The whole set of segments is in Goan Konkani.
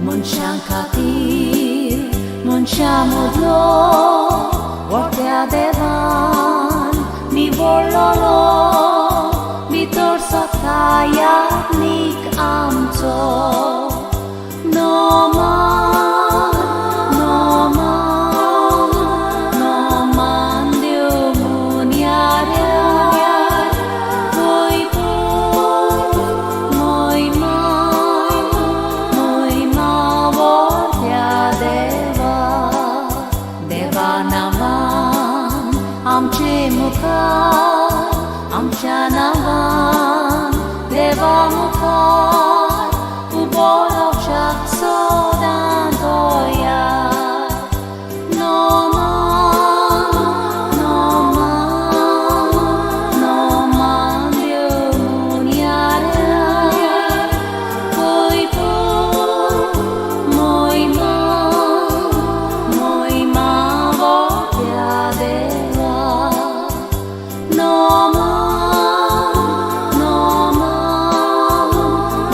मनशां खातीर मनशां मदलो व्हडल्या देवान निवडलोलो भितर सोदता याज्ञीक आमचो. नमान नमान नमान देव मुन्याऱ्या, वैभव महिमा महिमा व्हडल्या देवा. देवा नांवान आमचे मुखार, आमच्या नांवान देवा मुखार उबो रावच्याक सदां तयार. नमान नमान नमान देव मुन्याऱ्या, वैभव महिमा महिमा व्हडल्या देवा. नमान नमान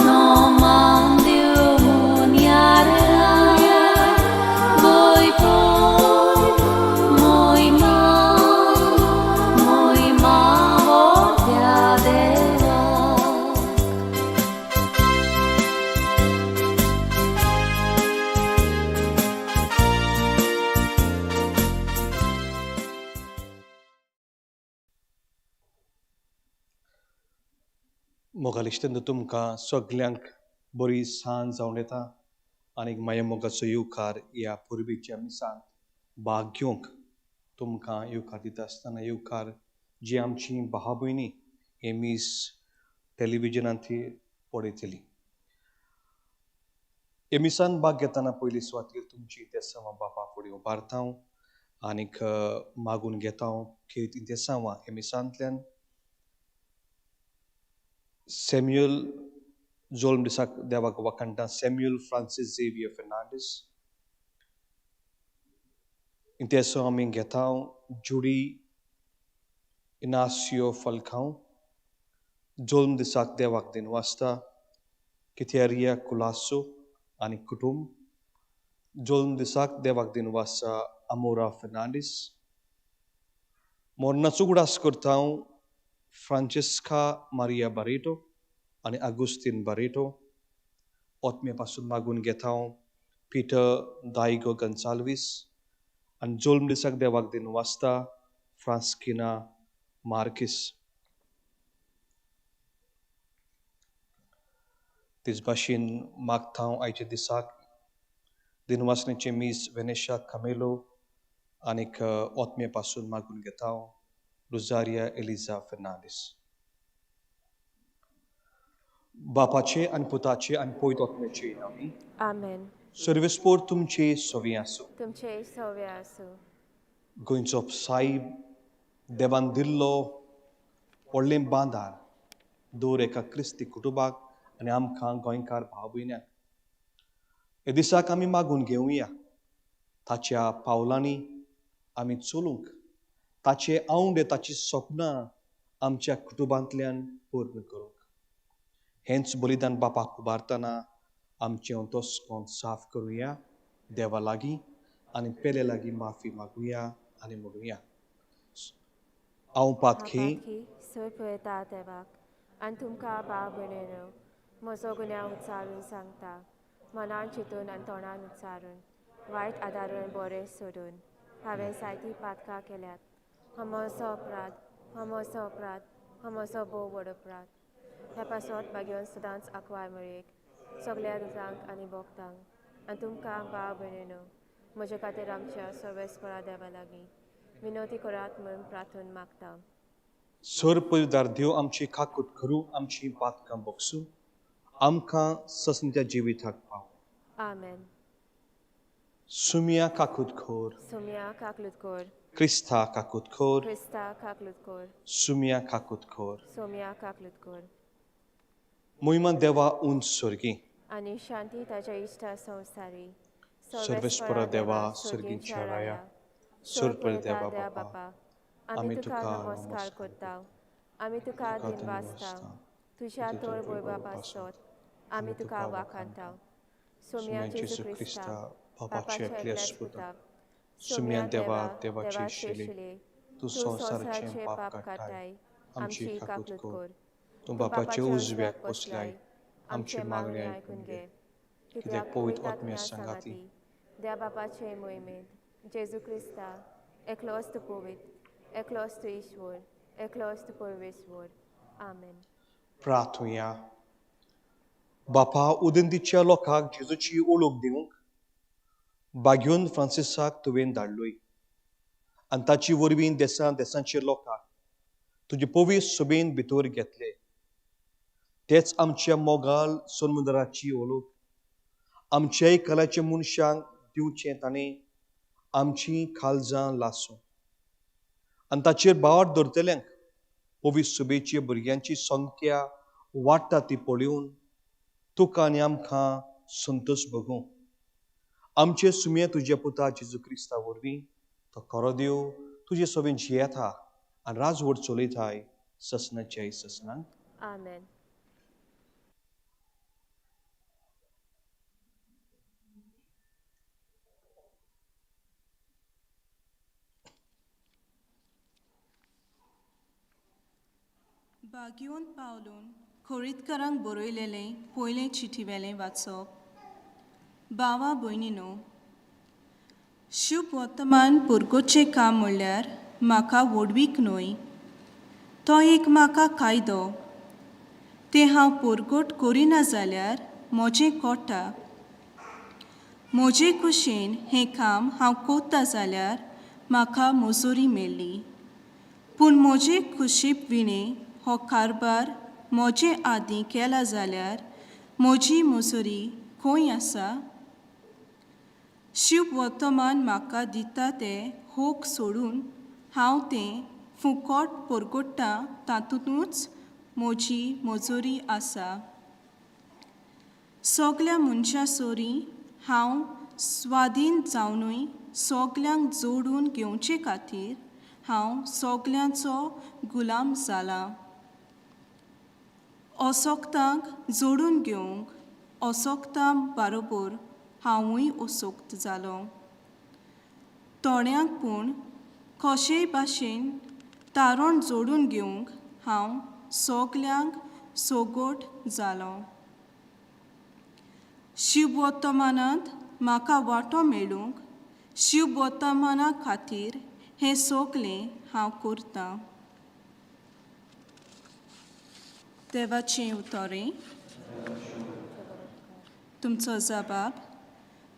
नमान देव मुन्याऱ्या, वैभव महिमा महिमा व्हडल्या देवा. मोगाल इश्टांनो, तुमकां सगल्यांक बरी सांज जावन येता आनी माया मोगाचो येवकार. ह्या पुर्वेच्या मिसांत भाग घेवंक तुमकां येवकार दिता आसतना येवकार जी आमची भाव भयणी हे मीस टेलिविजनांत पळयतली. हे मिसान भाग घेतना पयली सुवातेर तुमची देसांवां बापा फुडें उबारता आनीक मागून घेता की ती देसांवां हे मिसांतल्यान सॅम्युअल जोल्म दिसाक देवाक वाखाणटा, सॅम्युअल फ्रांसीस झेवियर फेर्नांडीस. इंतेसो आमी घेता जुडी इनासियो फलखांव जोल्म दिसाक देवाक दिन वाचता. किथेरिया कुलासो आनी कुटुंब जोल्म दिसाक देवाक दिन वाचता. अमोरा फेर्नांडीस मोरनाचो उगडास करता. फ्रांचेस्का मारिया बारेटो आनी आगुस्तीन बारेटो. ओतमे पासून मागून घेता. पिटर दायगो गन्साल्वीस आनी जोल्म दिसाक देवाक दिन वाचता. फ्रांस्किना मार्कीस. तेच भाशेन मागता हांव आयच्या दिसाक दिनवासनेचे मीस वेनेशा कामेलो आनीक ओतमे पासून मागून घेता. रोजारिया एलिजा फेर्नांडीस. बापाचे आनी पुताचे आनी पवित्र आत्म्याचे नांवी. आमेन. सर्वेस्पोर तुमचे सवी आसूं. तुमचे सवे आसूं. गोंयचो साईब देवान दिल्लो व्हडलें बांदार दर एका क्रिस्ती कुटुंबाक आनी आमकां गोंयकार भाव भयण्यांक हे दिसाक आमी मागून घेवया ताच्या पावलांनी आमी चलूंक, ताचे आवंडे ताची सपनां आमच्या कुटुंबांतल्यान पूर्ण करूंक. हेंच बलिदान बापाक उबारतना आमचें अंतस्कोण साफ करुया देवा लागीं आनी पेले लागीं माफी मागुया आनी म्हणुया, हांव पातकी सोय पळयता देवाक आनी तुमकां भाव भयणीनो म्हजो गुन्यांव उच्चारून सांगता. मनान चिंतून आनी तोंडान उच्चारून वायट आदारून बरें सोडून हांवें जायतीं पातकां केल्यात. हो म्हजो अपराध, हो म्हजो अपराध, हो म्हजो भोव व्हड अपराध. ह्या पासत मागीर सदांच आकवार मरेक सगल्या दुतांक आनी भोक्तांक आनी तुमकां भाव भयणीनो म्हजे खातीर आमच्या सर्वेस्परा देवा लागीं विनवती करात म्हूण प्रार्थून मागता. सर पवित्र देव आमची काकूत करूं, आमची पातकां बोगसूं, आमकां ससंत्या जिविताक पाव. आमेन. सुमिया काकूत खोर. सुमिया काकलूत कोर. क्रिस्ता काकूत खोर. क्रिस्ता काकलूत कोर. सुमिया काकूत खोर. सोमिया काकलूत कोर. मोहिमा देवा उंच स्वर्गी आनी शांती ताच्या इश्टा संवसारी. सर्वेस्परा देवा स्वर्गींच्या राया, सर्व देवा बापा, आमी तुका नमस्कार करता, आमी तुका दिनवासता. तुज्या तोर वैभवा पासत आमी तुका वाखाणता. सुम्या जेजू जेजू क्रिस्ता, क्रिस्ता, बापाचे बापाचे एकल्याच एकल्याच पुता, पुता, सुम्या सुम्या देवा देवा, देवाचे देवाचे शिले, शिले, तूं तूं संवसाराचें संवसाराचें पाप पाप काडटाय, काडटाय, आमची आमची काकूत काकूत कर. कर. तूं तूं बापाचे बापाचे उजव्याक उजव्याक बसलाय, बसलाय, आमची आमचे मागणी मागणी आयकून आयकून घे. घे. कित्याक कित्याक पवित्र पवित्र आत्म्या आत्म्या सांगाती सांगाती, देवा बापाचे मोहिमेंत, जेजू क्रिस्ता, एकलोच तूं पवित्र, एकलोच तूं ईश्वर, एकलोच तूं परमेश्वर. आमेन. प्रार्थुया. बापा, उदंतीच्या लोकांक जेजूची ओळख दिवंक बाग्योन फ्रांसिसाक तुवें धाडलोय आनी ताची वरवीं देसां देसांचे लोकांक तुजे पवित्र सभेन भितर घेतले. तेच आमच्या मोगाल सोनमुंदराची ओळख आमच्याय कलाच्या मनशांक दिवचें ताणें आमची खालजां लासूं आनी ताचेर भावार्थ दवरतल्यांक पवित्र सभेची भुरग्यांची संख्या वाडटा ती पळोवन तुका आनी आमकां संतोश भोगूं. आमचे सुमये तुज्या पुता जेजू क्रिस्ता वरवीं तो खरो देव तुजे सवें जियेता आनी राजवट चलयताय ससनाच्या ससनांक. आमेन. बागियोन पावलून खोरीतकारांक बरयलेलें पयलें चिठीवेलें वाचप. बावा भयणीनो, शुभ वर्तमान पुरगोचें काम म्हणल्यार म्हाका व्हडवीक न्हय, तो एक म्हाका कायदो. तें हांव पुरगोट करिना जाल्यार म्हजें कोटा. म्हजे कुशेन हें काम हांव कोत्ता जाल्यार म्हाका मजुरी मेळ्ळी, पूण म्हजे कुशीप विणें हो कारबार म्हजे आदीं केला जाल्यार म्हजी मजुरी खंय आसा? शिव वर्तमान म्हाका दिता ते होक सोडून हांव तें फुकट परगट्टा, तातूंतच म्हजी मजुरी आसा. सगल्या मनशां सोरी हांव स्वाधीन जावनूय सगल्यांक जोडून घेवचे खातीर हांव सगल्यांचो गुलाम जाला. असोक्तांक जोडून घेवंक असोक्तां बारोबर हांवूय असोक्त जालो. थोड्यांक पूण कशेय भाशेन तारण जोडून घेवंक हांव सगल्यांक सोगोट जालो. शिववर्तमानांत म्हाका वांटो मेळूंक शिववर्तमाना खातीर हें सगलें हांव करतां. देवाचें उतरें. तुमचो जबाब.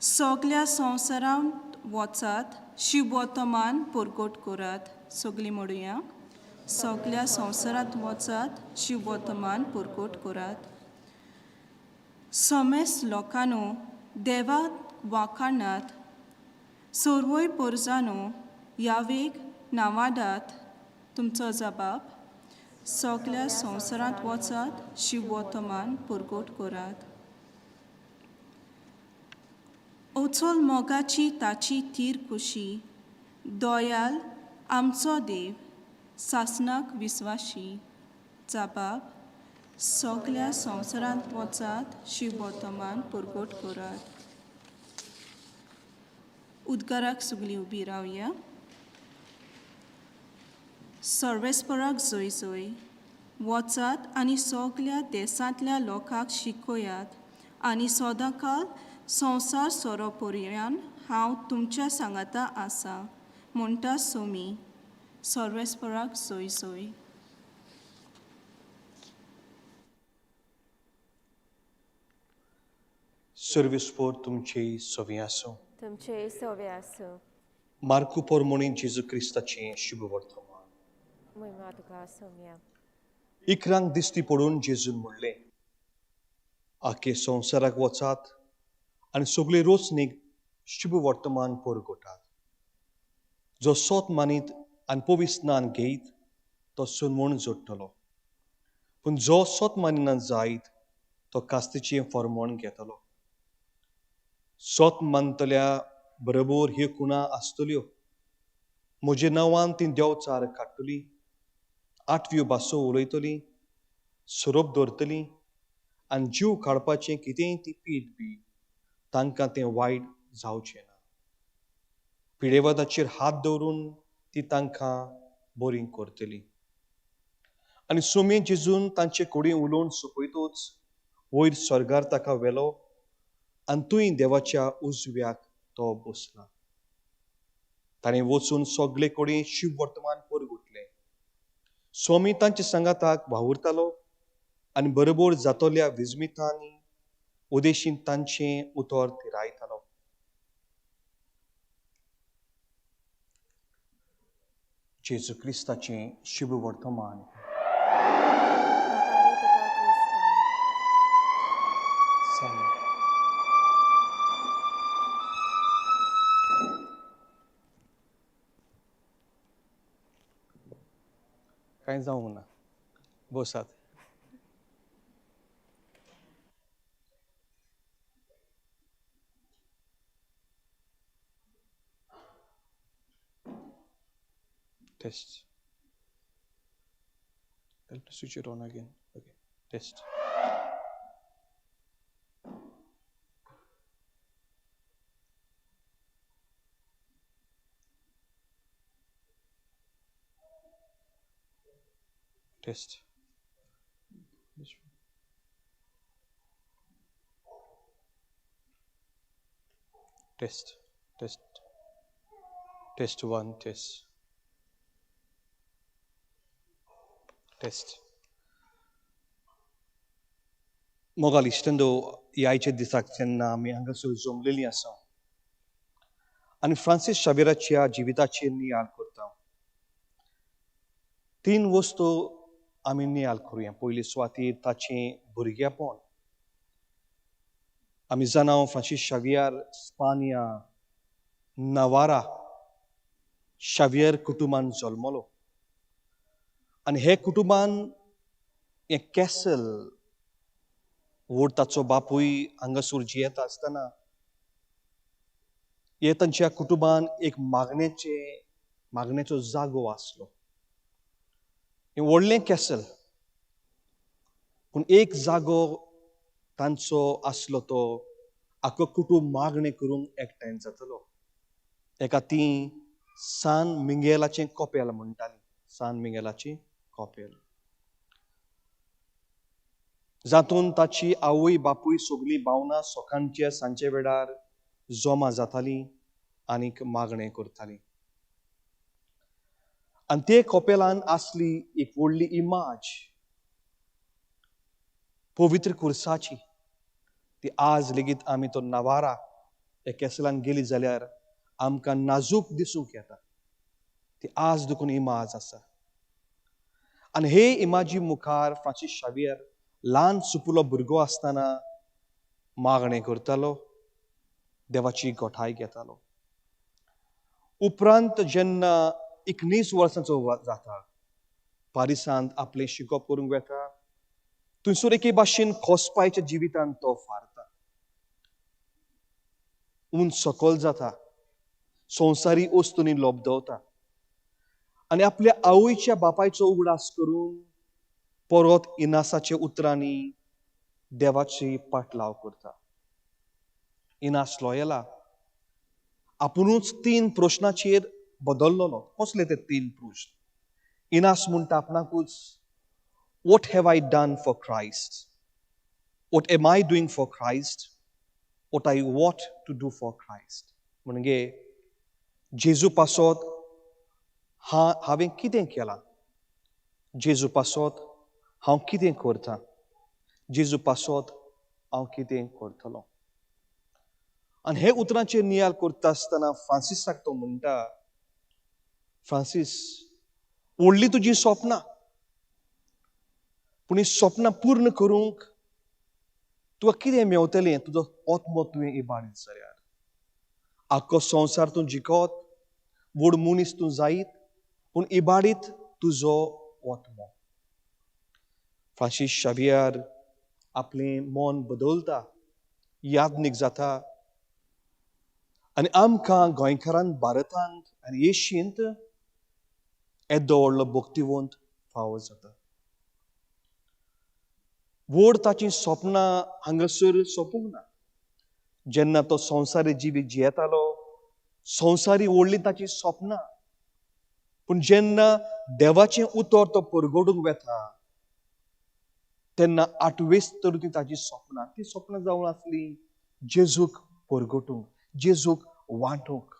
सगल्या संवसारांत वचात, शिववर्तमान परगट करात. सगलीं म्हणुया, सगल्या संवसारांत वचात, शिववर्तमान परगट करात. समेस्त लोकांनो देवाक वाखाणात, सर्वय पोरजानो यावेक नावाडात. तुमचो जबाब. सगल्या संवसारांत वचात, शिववर्तमान परगट करात. अचोल मोगाची ताची तीर कुशी, दयाल आमचो देव, सासणाक विस्वाशी. जबाब. सगल्या संवसारांत वचात, शिववर्तमान परगट करात. उद्गाराक सगलीं उबी रावया. सर्वेस्पराक जय जय. वचात आनी सगल्या देसांतल्या लोकांक शिकयात आनी सदांकाल संवसार सोरो पर्यान हांव तुमच्या सांगाता आसा, म्हणटा सोमी. सर्वेस्पराक जय जय. सर्वीस पोर तुमची सवी आसूं. तुमचे सवे आसूं. मार्कू पोरमोणी जेजू क्रिस्ताचें शुभ वर्तमान. मोहिमा तुका सोम्या. इकरांक दिश्टी पडून जेजून म्हणलें, आखे संवसाराक वचात आनी सगळे रोचणीक शुभ वर्तमान परगटात. जो सोत मानीत आनी पवित्र स्नान घेयत तो सुनवण जोडटलो, पूण जो सोत मानिना जायत तो कास्तीचें फॉर्मोण घेतलो. सोत मानतल्या बरोबर ह्यो खुणा आसतल्यो, म्हज्या नांवान ती देंवचार काडटली, आठव्यो भासो उलयतली, सोरोप दवरतली आनी जीव काडपाचें कितेंय ती पीत बी तांकां तें वायट जावचें ना. पिडेवदाचेर हात दवरून ती तांकां बरी करतली. आनी सुमे जेजून तांचे कडेन उलोवन सोंपयतूच वयर स्वर्गार ताका व्हेलो आनी थंय देवाच्या उजव्याक तो बसला. ताणें वचून सगळे कडेन शिववर्तमान परगुटलें. स्वामी तांच्या सांगाताक वावुरतालो आनी बरोबर जातल्या विस्मितांनी उदेशीन तांचें उतर थिरायतालो. जेजू क्रिस्ताचें शुभवर्तमान. कांय जावंक ना, बसात. Test. I'll switch it on again. Okay. Test. Test. This one. Test. Test. Test one. Test. Test. मोगाल इश्टंदो, ह्या दिसाक जेन्ना आमी हांगासर जमलेली आसा आनी फ्रांसीस शावेराच्या जिविताचेर नियाळ करता, तीन वस्तू आमी नियाळ करुया. पयली सुवातेर ताचें भुरगेपण. आमी जाणा फ्रांसीस शावियर स्पानिया नवारा शावियर कुटुंबान जल्मलो आनी हे कुटुंबान हें कॅसल व्हड ताचो बापूय हांगासर जियेता आसतना हे तांच्या कुटुंबान एक मागण्याचो जागो आसलो. हें व्हडलें कॅसल, पूण एक जागो तांचो आसलो तो आख्खो कुटुंब मागणें करूंक एकठांय जातलो. एका ती सान मिंगेलाचें कपेल म्हणटाली, सान मिंगेलाचें कपेल, जातून ताची आवय बापूय सगळीं भावनां सकाळच्या सांजे वेळार जमा जातालीं आनीक मागणें करतालीं. आनी ते कपेलान आसली एक व्हडली इमाज पवित्र कुर्साची. ती आज लेगीत आमी तो नवारा ह्या कॅसलान गेली जाल्यार आमकां नाजूक दिसूंक येता. ती आज देखून इमाज आसा. आनी हे इमाजी मुखार फ्रांसीस शावियर ल्हान सुपुलो भुरगो आसतना मागणें करतालो, देवाची गोठाय घेतालो. उपरांत जेन्ना 19 वर्सांचो जाता, पारिसांत आपलें शिकप करूंक वेता, थंयसर एके भाशेन खोसपायच्या जिवितांत तो फारता, उंच सकल जाता, संवसारी वस्तूंनी लोबदवता आनी आपल्या आवयच्या बापायचो उगडास करून परत इनासाच्या उतरांनी देवाची पाटलाव करता. इनास लोयला आपुणूच तीन प्रश्नाचेर बदल्लोलो. कसले ते तीन प्रश्न? इनास म्हणटा आपणाकूच, What have I done for Christ? What am I doing for Christ? What I ought to do for Christ? म्हणजे जेजू पासत हांवें कितें केलां, जेजू पासत हांव कितें करतां, जेजू पासत हांव कितें करतलो. आनी हे उतरांचेर नियाळ करता आसतना फ्रांसिसाक तो म्हणटा, फ्रांसीस, व्हडली तुजी सपनां, पूण ही सपनां पूर्ण करूंक तुका कितें मेवतलें? तुजो आत्मो तुवें इबाडीत जाल्यार आख्खो संवसार तूं जिखत, व्हड मनीस तूं जायत, पूण इबाडीत तुजो आत्मो. फ्रांसीस शावियर आपलें मन बदलता, यादनीक जाता आनी आमकां गोंयकारान भारतांत आनी एशियेंत येदो व्हडलो भक्तिवंत फावो जाता. व्हड ताचीं सपनां हांगासर सोंपूंक ना. जेन्ना तो संवसारी जिवीत जियेतालो, संवसारी व्हडलीं ताची सपनां, पूण जेन्ना देवाचें उतर तो परगटूंक वेता तेन्ना आठवेच तर ती ताची सपनां, ती सपनां जावन आसली जेजूक परगटूंक, जेजूक वांटूंक.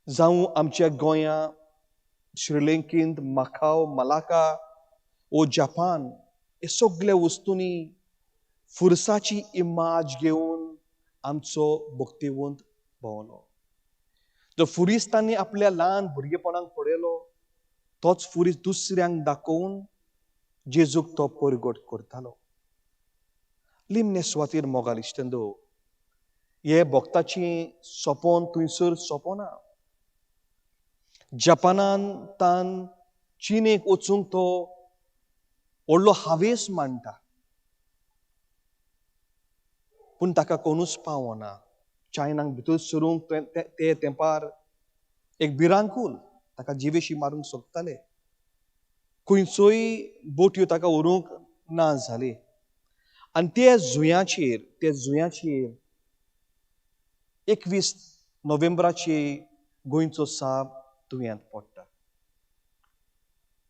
जावं आमच्या गोंया, श्रीलंकेंत, माखाव, मलाका ओ जपान, हे सगल्या वस्तूंनी फुरसाची इमाज घेवन आमचो भक्तिवंत भोंवलो. जो फुरीस तांणी आपल्या ल्हान भुरगेपणाक पळयलो तोच फुरीस दुसऱ्यांक दाखोवन जेजूक तो परगट करतालो. निमणे सुवातेर मोगाल इश्टंदो, हे भक्ताची सोंपोन थंयसर सोंपोना. जपानान तान चिनेक वचूंक तो व्हडलो हावेस मांडटा, पूण ताका कोणूच पावना. चायनाक भितर सरूंक ते तेंपार एक भिरांकूल, ताका जिवेशी मारूंक सोदताले. खंयचोय बोटयो ताका व्हरूंक ना जाली. आनी ते जुंयाचेर 21 नोव्हेंबराचे गोंयचो साब दुयेंत पडटा.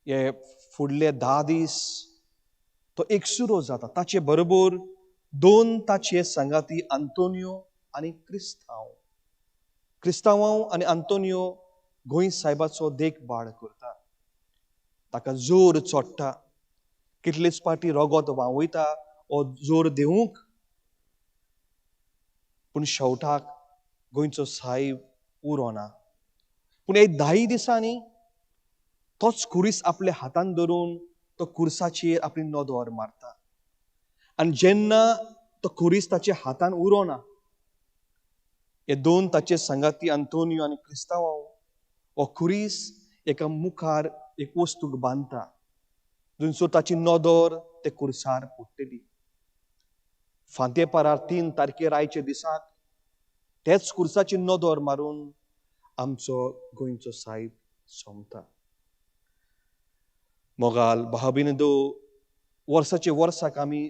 हे फुडले 10 दीस तो एकसुरो जाता. ताचे बरोबर 2 ताचे सांगाती आंतोनियो आनी क्रिस्तांव. क्रिस्तांव आनी आंतोनियो गोंय सायबाचो देखभाल करता. ताका जोर चोडटा, कितलेच पाटी रगत व्हांवयता ओ जोर देवूंक, पूण शेवटाक गोंयचो सायब उरोना. पूण हे 10 दिसांनी तोच खुरीस आपल्या हातान धरून तो खुरसाचेर आपली नदर मारता. आनी जेन्ना तो खुरीस ताच्या हातान उरोना, हे 2 ताचे सांगाती आंतोनियो आनी क्रिस्तांव हो खुरीस एका मुखार एक वस्तूक बांदता, थंयसर ताची नदर ते खुरसार पडटली. फांतेपारार 3 तारखेर आयच्या दिसाक तेच खुरसाची नदर मारून आमचो गोंयचो सायब सोंपता. मोगाल भाव-भयणींनो, वर्साचे वर्साक आमी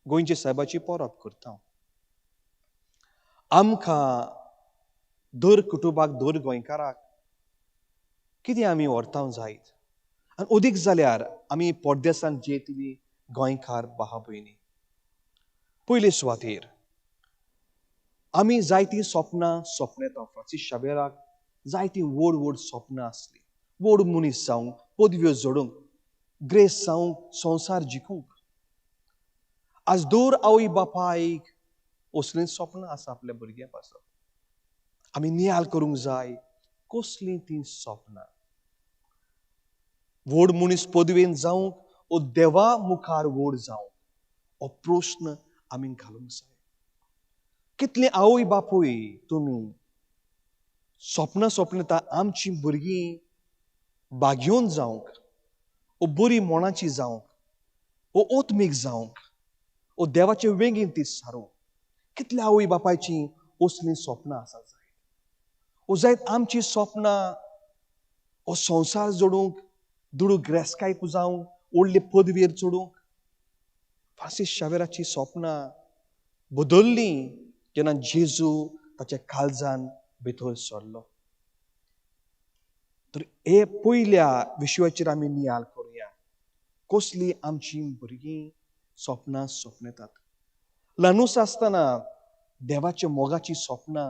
गोंयच्या सायबाची परब करता. आमकां दर कुटुंबाक, दर गोंयकाराक कितें आमी व्हरता जायत, आनी अदीक जाल्यार आमी परदेसांत जेतली गोंयकार भाव भयणी. पयले सुवातेर आमी जायतीं सपनां सपनेता. फ्रांसीस शावेराक जायतीं व्हड व्हड सपनां आसलीं, व्हड मनीस जावंक, पदव्यो जोडूंक, ग्रेस जावंक, संवसार जिखूंक. आज दर आवय बापायक असलीं सपनां आसा आपल्या भुरग्यां पासत. आमी नियाळ करूंक जाय कसलीं तीं सपनां. व्हड मनीस पदवेन जावंक ओ देवा मुखार व्हड जावंक, हो प्रस्न आमी घालूंक जाय. कितले आवय बापूय तुमी सपनां सपनेता आमची भुरगीं भाग्योन जावंक, ओ बरी मनाची जावंक, ओ ओत्मीक जावंक, ओ देवाचे वेंगेन ती सारूंक. कितल्या आवय बापायचीं असलीं सपनां आसा जायत. ओ जायत आमचीं सपनां ओ संवसार जोडूंक, दुडू ग्रेसकाय पुजावंक, व्हडले पदवेर चडूंक. फ्रांसीस शावेराचीं सपनां बदल्लीं जेन्ना जेजू ताच्या काळजान भितर सरलो. तर हे पयल्या विशयाचेर आमी नियाळ करुया, कसली आमची भुरगीं सपनां सपनेतात. ल्हानूच आसतना देवाच्या मोगाचीं सपनां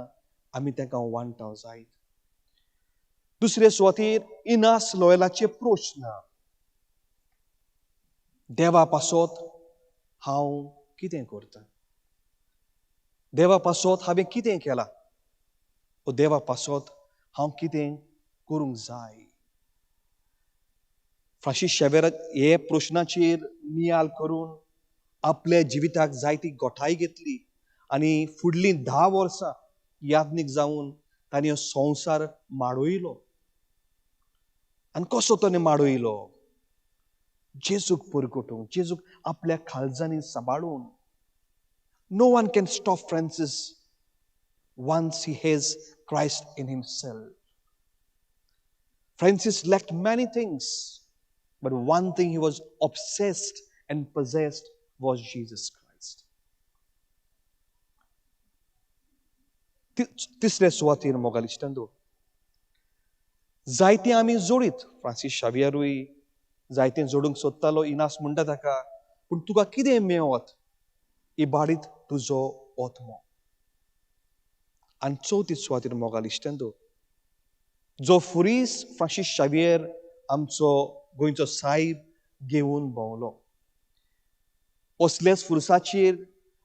आमी तांकां वांटा जायत. दुसरे सुवातेर इनास लोयलाचे प्रस्न, देवा पासत हांव कितें करता, देवा पासत हांवें कितें केलां, ओ देवा पासत हांव कितें करूंक जाय. फ्रांसीस शावेराक हे प्रश्नाचेर नियाळ करून आपल्या जिविताक जायती गोठाय घेतली आनी फुडलीं 10 वर्सां याज्ञीक जावन तांणी हो संवसार माडयलो. आनी कसो ताणें माडयलो? जेजूक परगटूंक, जेजूक आपल्या काळजांनी सांबाळून. No one can stop Francis once he has Christ in himself. Francis lacked many things, but one thing he was obsessed and possessed was Jesus Christ. तिसरे सुवातीर मोगाल इश्टांनो, जायते आमी जोडीत, फ्रांसीस शावियारूय जायते जोडूंक सोदतालो, इनास म्हणटा ताका, पूण तुका कितें मेवत इबाडीत तुजो आत्मो. आनी चवथी सुवातीर मोगाल इश्टांनो, जो फुरीस फ्रांसीस शावियर आमचो गोंयचो सायब घेवन भोंवलो, असल्याच फुरसाचेर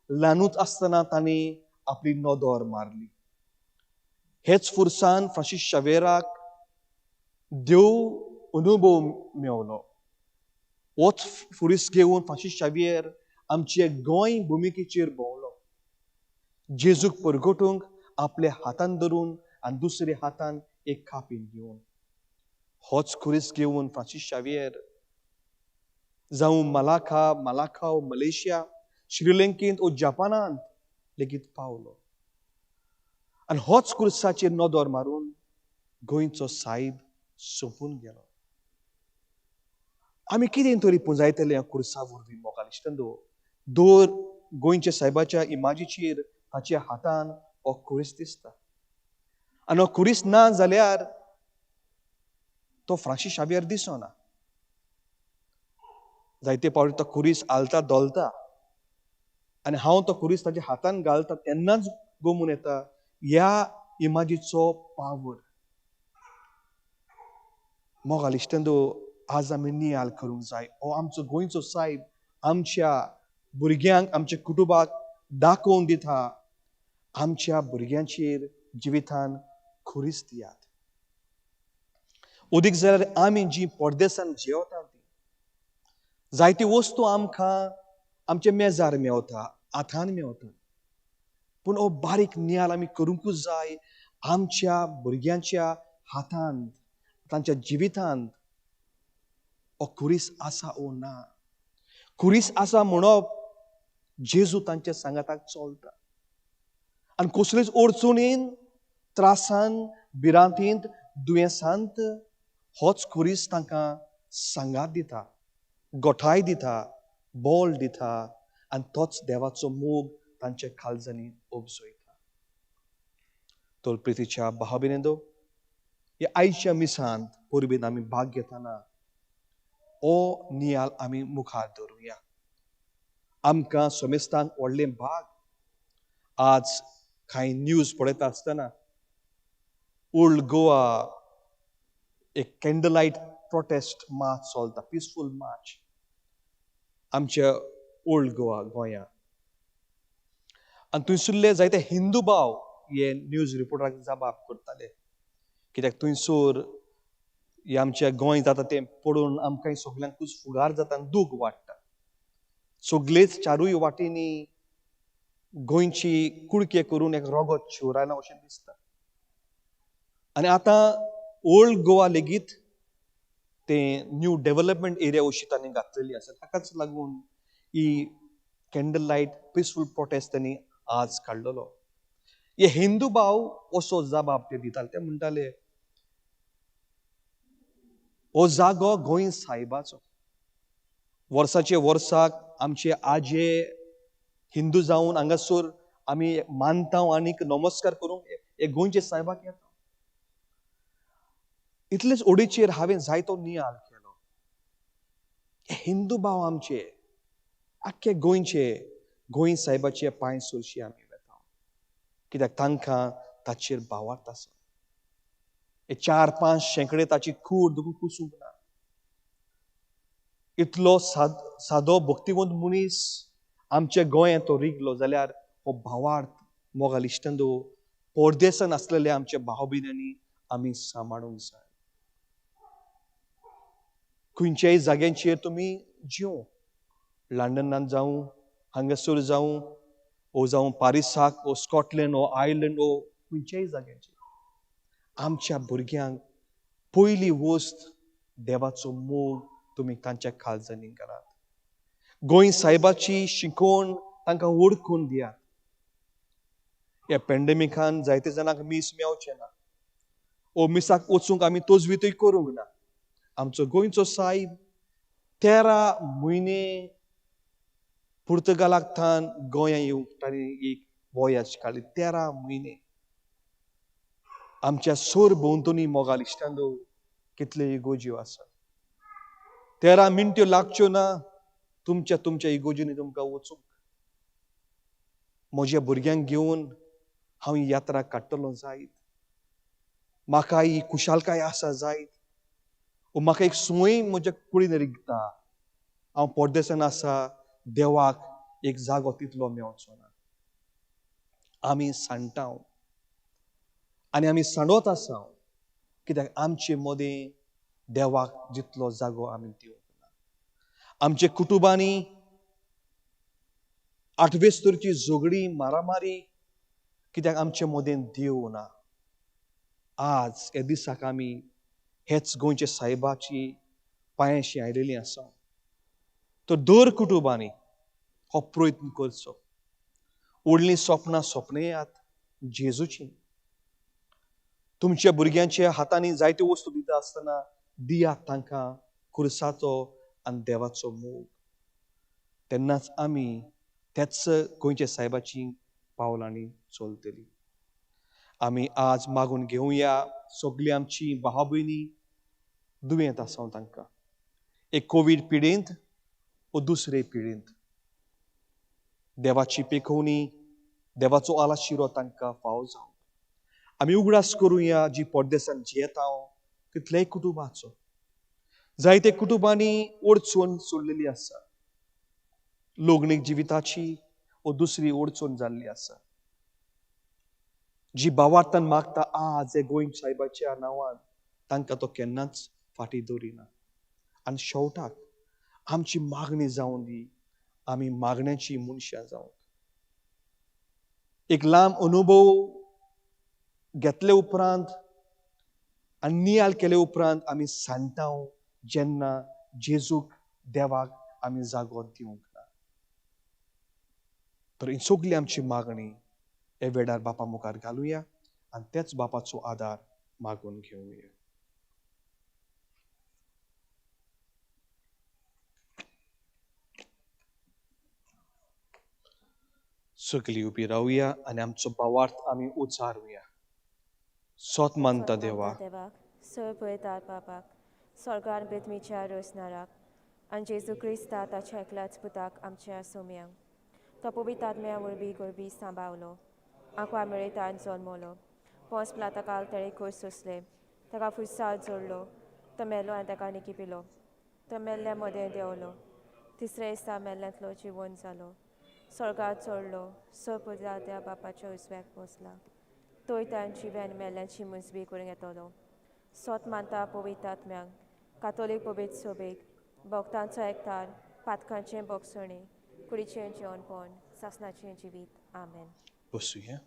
ल्हानूच आसतना तांणी आपली नदर मारली. हेच फुरसान फ्रांसीस शावियराक देव अनुभव मेवलो. होच फुरीस घेवन फ्रांसीस शावियर आमचे गोंय भुमिकेचेर भोंवलो, जेजूक परगटूंक आपल्या हातान धरून आनी दुसऱ्या हातान एक कापीन घेवन. होच खुरीस घेवन फ्रांसीस शावियर जावं मलाखा, मलाखाव, मलेशिया, श्रीलंकेंत ओ जपानांत लेगीत पावलो. आनी होच खुरसाचेर नदर मारून गोंयचो सायब सोंपून गेलो. आमी कितें तरी पुंजायतले ह्या खुरसा वरवीं मोगाल इश्टांनो. दर गोंयच्या सायबाच्या इमाजीचेर ताच्या हातान हो खुरीस दिसता, आनी हो खुरीस ना जाल्यार तो फ्रांसीस शावियर दिसना. जायते पावटी तो खुरीस हालता धोलता आनी हांव तो खुरीस ताच्या हातान घालता तेन्नाच गोमून येता ह्या इमाजीचो पावर. मोगाल इश्टांनो, आज आमी नियाल करूंक जाय, हो आमचो गोंयचो सायब आमच्या भुरग्यांक, आमच्या कुटुंबाक दाखोवन दिता, आमच्या भुरग्यांचेर जिवितान खुरीस दियात. उदीक जाल्यार आमी जी परदेसान जियेवता ती जायती वस्तू आमकां आमच्या मेजार मेवता, हातान मेवता, पूण हो बारीक नियाल आमी करूंकूच जाय. आमच्या भुरग्यांच्या हातांत, तांच्या जिवितांत हो खुरीस आसा ओ ना. खुरीस आसा म्हणप जेजू तांच्या सांगाताक चलता आनी कसलेच अडचणीन, त्रासान, भिरांतींत, दुयेंसांत होच खुरीस तांकां सांगात दिता, गोठाय दिता, बोल दिता आनी तोच देवाचो मोग तांच्या काळजांनी उपजयता. तर प्रितीच्या भाव भयणींनो, ह्या आयच्या मिसांत परबेन आमी भाग घेतना हो नियाल आमी मुखार धरुया. आमकां समेस्तांक व्हडलें भाग. आज कांय न्यूज पळयता आसतना ओल्ड गोवा एक कॅन्डलायट प्रोटेस्ट मार्च चलता, पिसफूल मार्च आमच्या ओल्ड गोवा गोंया. आनी थंयसुल्ले जायते हिंदू भाव हे न्यूज रिपोर्टराक जबाब करताले, कित्याक थंयसर हे आमच्या गोंय जाता तें पळोवन आमकां सगल्यांकूच फुगार जाता आनी दूख वाडटा. सगळेच चारूय वाटेंनी गोंयची कुडके करून एक रोगत शिवरायलां अशें दिसता. आनी आतां ओल्ड गोवा लेगीत तें न्यू डेव्हलपमेंट एरिया अशी तांणी घातलेली आसा. ताकाच लागून ही कॅन्डल लायट पिसफूल प्रोटेस्ट तांणी आज काडलेलो. हे हिंदू भाव असो जबाब ते दिताले, ते म्हणटाले हो जागो गोंय सायबाचो. वर्साचे वर्साक आमचे आजे हिंदू जावन हांगासर आमी मानता आनीक नमस्कार करूंक हे गोंयचे सायबाक येता. इतलेच ओडीचेर हांवें जायतो नियाल केलो. हिंदू भाव आमचे आख्खे गोंयचे गोंय सायबाचे पांय सोरशी आमी वेता, कित्याक तांकां ताचेर भावार्थ आसा. हे 4-5 शेंकडे ताची कूड दुखून कुसूंक ना. इतलो सादो भक्तिवंत मनीस आमच्या गोंयांत तो रिगलो जाल्यार हो भावार्थ मोगाल इश्टांनो परदेसान आसलेले आमच्या भाव भयणांनी आमी सांबाळूंक जाय. खंयच्याय जाग्यांचेर तुमी जिवं, लंडनांत जावं, हांगासर जावं, ओ जावं पारिसाक, ओ स्कॉटलंड, ओ आयर्लंड, ओ खंयच्याय जाग्यांचेर आमच्या भुरग्यांक पयली वस्त देवाचो मोग तुमी तांच्या काळजांनी घालात. गोंय सायबाची शिकोवण तांकां वळखून दियात. ह्या पेंडेमिकान जायते जाणांक मीस मेवचें ना, ओ मिसाक वचूंक आमी तजवीतूय करूंक ना. आमचो गोंयचो सायब 13 म्हयने पुर्तुगालाक थावन गोंया येवंक ताणें एक वॉयाज काडली, 13 म्हयने. आमच्या सोर भोंवतणी मोगाल इश्टांनो कितले इगोज्यो आसात. 13 मिनट्यो लागच्यो ना तुमच्या तुमच्या इगोजींनी तुमकां वचूंक. म्हज्या भुरग्यांक घेवन हांव ही यात्रा काडटलो जायत, म्हाका ही खुशालकाय आसा जायत, म्हाका एक संवय म्हज्या कुडीन रिगता. हांव परदेसान आसा, देवाक एक जागो तितलो मेवचो ना. आमी सांडटा आनी आमी सांडत आसा कित्याक आमचे मदें देवाक जितलो जागो आमी दिवंक ना. आमचे कुटुंबांनी आठवेस्तरची झगडी मारामारी कित्याक आमचे मदें देव ना. आज ह्या दिसाक आमी हेच गोंयच्या सायबाची पांयांशी आयलेली आसा. तर दर कुटुंबांनी हो प्रयत्न करचो. व्हडलीं सपनां सपनेयात जेजूची. तुमच्या भुरग्यांच्या हातांनी जायत्यो वस्तू दिता आसतना दियात तांकां खुर्साचो आनी देवाचो मोग. तेन्नाच आमी त्याच गोंयच्या सायबाची पावलांनी चलतली. आमी आज मागून घेवया सगळी आमची भाव भयणी दुयेंत आसा तांकां, एक कोवीड पिडेंत वो दुसरे पिडेंत, देवाची पेखोवणी देवाचो आलाशिरो तांकां फावो जावं. आमी उगडास करुया जी परदेसान जियेता तितलेय कुटुंबाचो. जायते कुटुंबांनी अडचण सोडलेली आसा, लग्नीक जिविताची वो दुसरी अडचण जाल्ली आसा. जी भावार्थान मागता आज हे गोंय सायबाच्या नांवान तांकां तो केन्नाच फाटीं दवरिना. आनी शेवटाक आमची मागणी जावं दी, आमी मागण्याची मनशां जावंक. एक लांब अनुभव घेतले उपरांत आनी नियाळ केले उपरांत आमी सांडटा जेन्ना जेजूक देवाक आमी जागो दिवंक ना. तर ही सगळी आमची मागणी हे वेळार बापा मुखार घालुया आनी तेच बापाचो आदार मागून घेवया. सगळी उबी रावया आनी आमचो भावार्थ आमी उचारुया. सोत मानता देवा, सर पळयतात बापाक, स्वर्गान बेतमीच्या रोसनाराक आनी जेजू क्रिस्ता ताच्या एकल्याच पुताक आमच्या सोम्यांक, तो पवित्र आत्म्या वरवीं गोरबी सांबावलो, आंकवार मेळयतान जल्मलो, पोंस प्लाताकाल तेणें खोस सोंसले, ताका फुरसाद जोडलो, तो मेलो आनी ताका निकिपिलो, तो मेल्ल्या मदें देंवलो, तिसरे दिसा मेल्ल्यांतलो जिवन जालो, स्वर्गार चडलो, सर पुजा त्या बापाच्या उजव्याक बसला, तोय तांची आनी मेल्ल्यांची मुजबी करूंक येतलो. सोत मानता पवित्र आत्म्यांक, कातोलीक पवित्र सोबेक, भक्तांचो एकतार, पातकांचें बोगसणें, कुडीचें जेवणपण, सासनाचें जिवीत. आमेन. बसुया.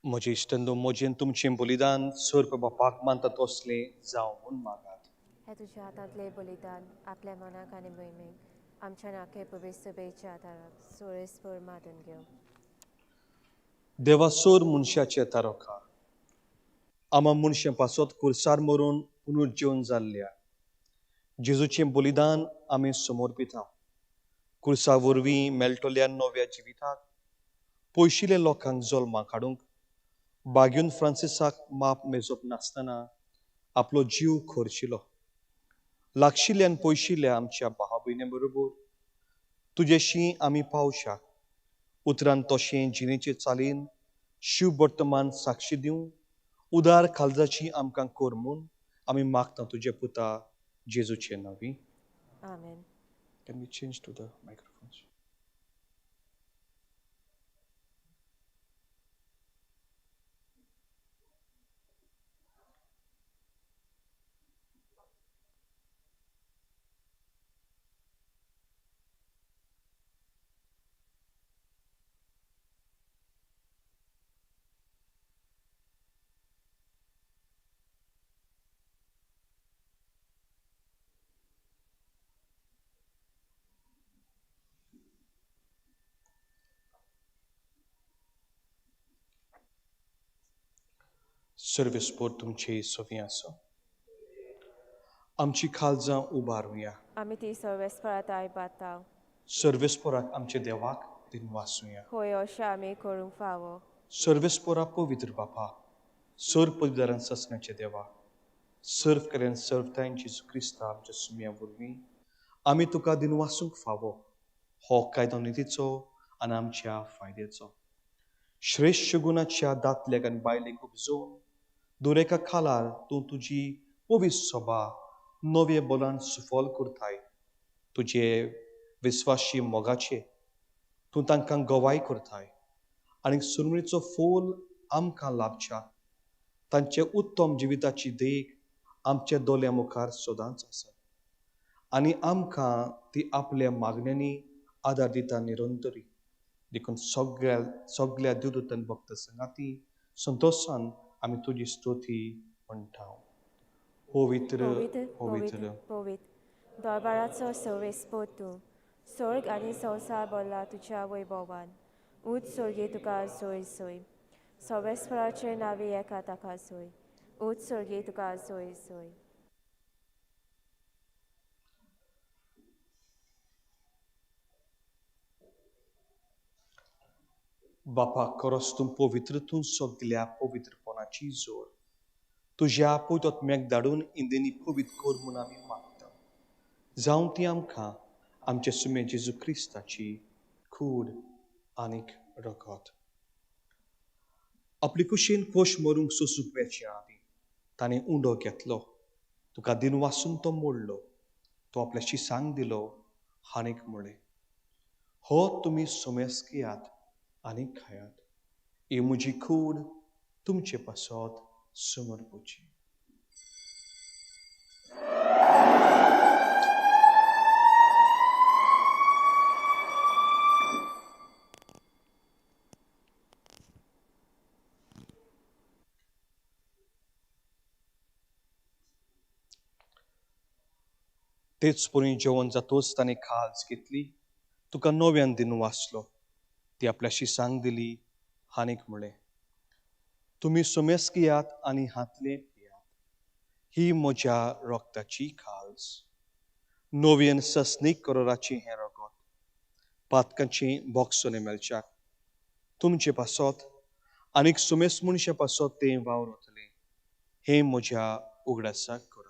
म्हजे इश्टंदो म्हजेन तुमचें बलिदान सर्प बापाक मानता तसलें जावं म्हूण मागात. हे तुज्या हातांतलें बलिदान आपल्या मनाक आनी मोहिमेक आमच्या नाके पवित्र सभेच्या आदाराक सोरेस्पर मानून घेवं. देवा सोर मनशाचे तारोखा आमा मनशां पासत कुर्सार मरून पुनर्जीवन जाल्ल्या जेजूचें बलिदान आमी समर्पिता. कुर्सा वरवीं मेळटल्या नव्या जिविताक पयशिल्ल्या लोकांक जल्माक हाडूंक बाग्यून फ्रांसिसाक माप मेजप नासतना आपलो जीव खर्चिलो. लागशिल्ल्यान पयशिल्ल्या आमच्या भाव भयणी बरोबर तुजेशी आमी पावशाक उतरान तशें जिणेचे चालीन शिव वर्तमान साक्षी दिवं उदार काळजाची आमकां कर म्हूण आमी मागता तुज्या पुता जेजूचे नांवी. आमेन. Can we change to the microphones? Service board तुमचे सवी आसा. आमची खालजां उबारुया. आमी ती सर्वेस्परात आयबाताव. सर्वेस्पराक आमच्या देवाक दिनवासुया. होय अशें आमी करूंक फावो. सर्वेस्परा पवित्र बापा सर पवित्रान ससण्याचे देवा सर्व करेन सर्वतायन जेजू क्रिस्ता आमच्या सुम्या वरवीं आमी तुका दिनवासूंक फावो. हो कायदो नितीचो आनी आमच्या फायद्याचो. श्रेश्ठ गुणाच्या दादल्याक आनी बायलेक उपजोवन दरेका खालार तूं तुजी पवित्र सभा नवे बलान सुफल करताय. तुजे विस्वाशी मोगाचे तूं तांकां गवाय करताय आनी सुरमणीचो फूल आमकां लाभच्या तांचे उत्तम जिविताची देख आमच्या दोळ्या मुखार सदांच आसा आनी आमकां ती आपल्या मागण्यांनी आदार दिता निरंतरी. देखून सगळ्या सगळ्या देवदूतान भक्त संगाती संतोशान आमी तुजी स्तुती म्हणटा. पवित्र पवित्र पवित्र पवित्र पवित्र दरबाराचो सर्वेस्पर तूं स्वर्ग आनी संवसार भरला तुज्या वैभवान. ऊंच स्वर्गी तुका सोय सोय. सर्वेस्पराचे नांवी एका ताका सोय. ऊंच स्वर्गी तुका सोय सोय. बापा खरोच तूं पवित्र तूं सगल्या पवित्रपणाची जोड तुज्या पवित्र धाडून इंदेनी पवित्र कर म्हूण आमी मागता. जावं ती आमकां आमच्या सुमे जेजू क्रिस्ताची कूड आनीक रगत. आपले कुशीन खोश मरूंक सोसूंक वेचे आदीं ताणें उंडो घेतलो तुका दिनवासून तो मोडलो तो आपल्या शिसांक दिलो आनीक म्हळें हो तुमी सुमेस घेयात आनी खायात. ही म्हजी कूड तुमचे पासत समर्पुची. तेच परी जेवण जातोच ताणें खाज घेतली तुका नव्यान दिन वाचलो ती आपल्या शिसांक दिली आनीक म्हळें तुमी सुमेस घेयात आनी हातलें पियात. ही म्हज्या रक्ताची खाज नव्यान सस्नीक करोराचें हें रगत पातकांचें बोगसणें मेळच्याक तुमचे पासत आनीक सुमेस मनशा पासत तें वावर वतलें. हें म्हज्या उगडासाक करात.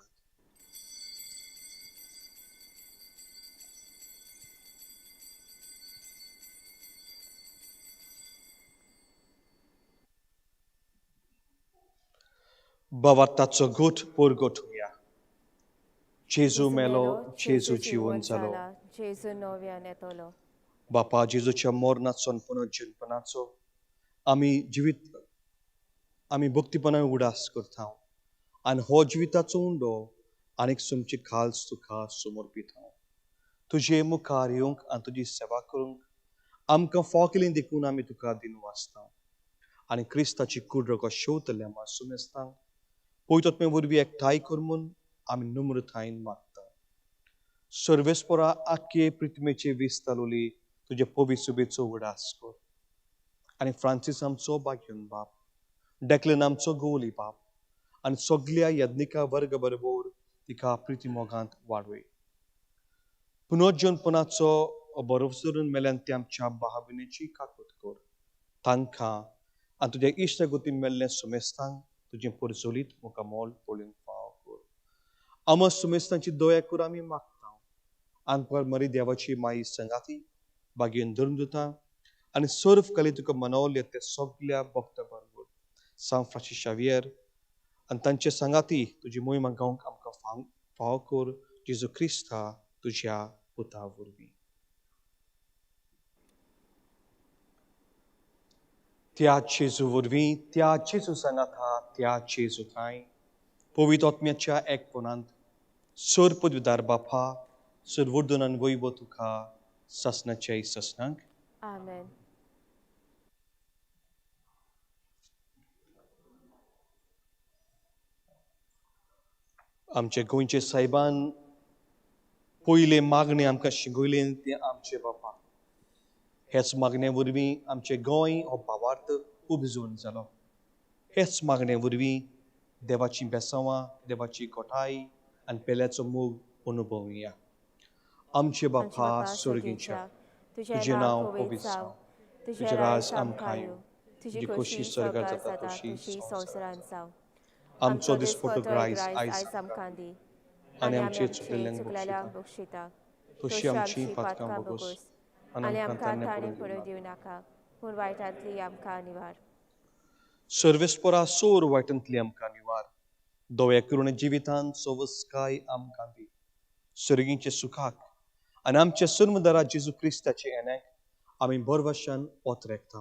भावार्थाचो गोठ परगट हुया. जेजू मेलो जेजू जिवन जालो. जेजू नव्यान येतलो. बापा जेजूच्या मरणाचो आनी पुनर्जन्मनाचो आमी जिवीत आमी भक्तीपणान उडास करता आनी हो जिविताचो उंडो आनीक तुमची खाल तुका समर्पिता. तुजे मुखार येवंक आनी तुजी सेवा करूंक आमकां फाव केली देखून आमी तुका दिनवासता. आनी क्रिस्ताची कूड रगत शेवतल्या मासुमेस्तांक पवित्र वरवीं एकठांय कर म्हूण आमी नम्रतायेन मागता. सर्वेस्परा आख्खे पृथ्वीचे विस्तालोली तुजे पवित्र सुबेचो उगडास कर आनी फ्रांसीस आमचो बाग्यून बाप, डेक्लन आमचो गोवली बाप आनी सगल्या यज्ञिका वर्ग बरोबर तिका प्रिती मोगांत वाडय. पुनर्जनपणाचो बरोसरून मेल्यान ती आमच्या भावनेची काकूत कर. तांकां आनी तुज्या इश्टगतीन मेल्ल्या सुमेस्तांक तुजें परजोलीत मुखामोल पळोवंक फावो कर. आमस सुमेस्तांची दया कर आमी मागता. आनी मरी देवाची माई संगाती बागेन धर्मदुतां आनी सर्व कली तुका मनवले ते सगल्या भक्ता बरोबर सांत फ्रांसीस शावियर आनी तांचे सांगाती तुजी मोहिमा गावंक आमकां फावो कर. जेजू क्रिस्ता तुज्या पुता वरवीं. त्या जेजू वरवीं, त्या जेजू सांगाता, त्या जेजू ठांय पवित्र आत्म्याच्या एकपणांत सर पदवीदार बापा सर्वोर्दनान वैभव तुका सासणाच्या सासणाक. आमेन. आमचे गोंयचे सायबान पयले मागणें आमकां शिकयलें तें आमचे बापा. हेच मागणे वरवीं आमचें गोंय हो भावार्थ उपजून जालो. हेच मागणे वरवीं देवाचीं बेसांवां, देवाची कोठाय आनी पेल्याचो मोग अनुभवया. आमचे बापा स्वर्गीच्या, तुजें नांव पवित्र जावं, तुजें राज आमकां येवं, तुजी खोशी स्वर्गार जाता तशी संवसारांत जावं. आमचो दिसपटो ग्रायस आयज आमकां दी आनी आमचे चुकलेल्यांक बक्षिता तशी आमची पातकां भोगोस आनी आमकां ताणें पडूं दिवं नाका, पूण वायटांतली आमकां निवार. सर्वेस्परा सोर वायटांतली आमकां निवार. दोव्या करुणे जिवितांत सवस्काय आमकां दी, सर्गींचे सुखाक आनी आमच्या सर्मदारा जेजू क्रिस्ताचे येण्याक आमी भरवशान ओतरेकता.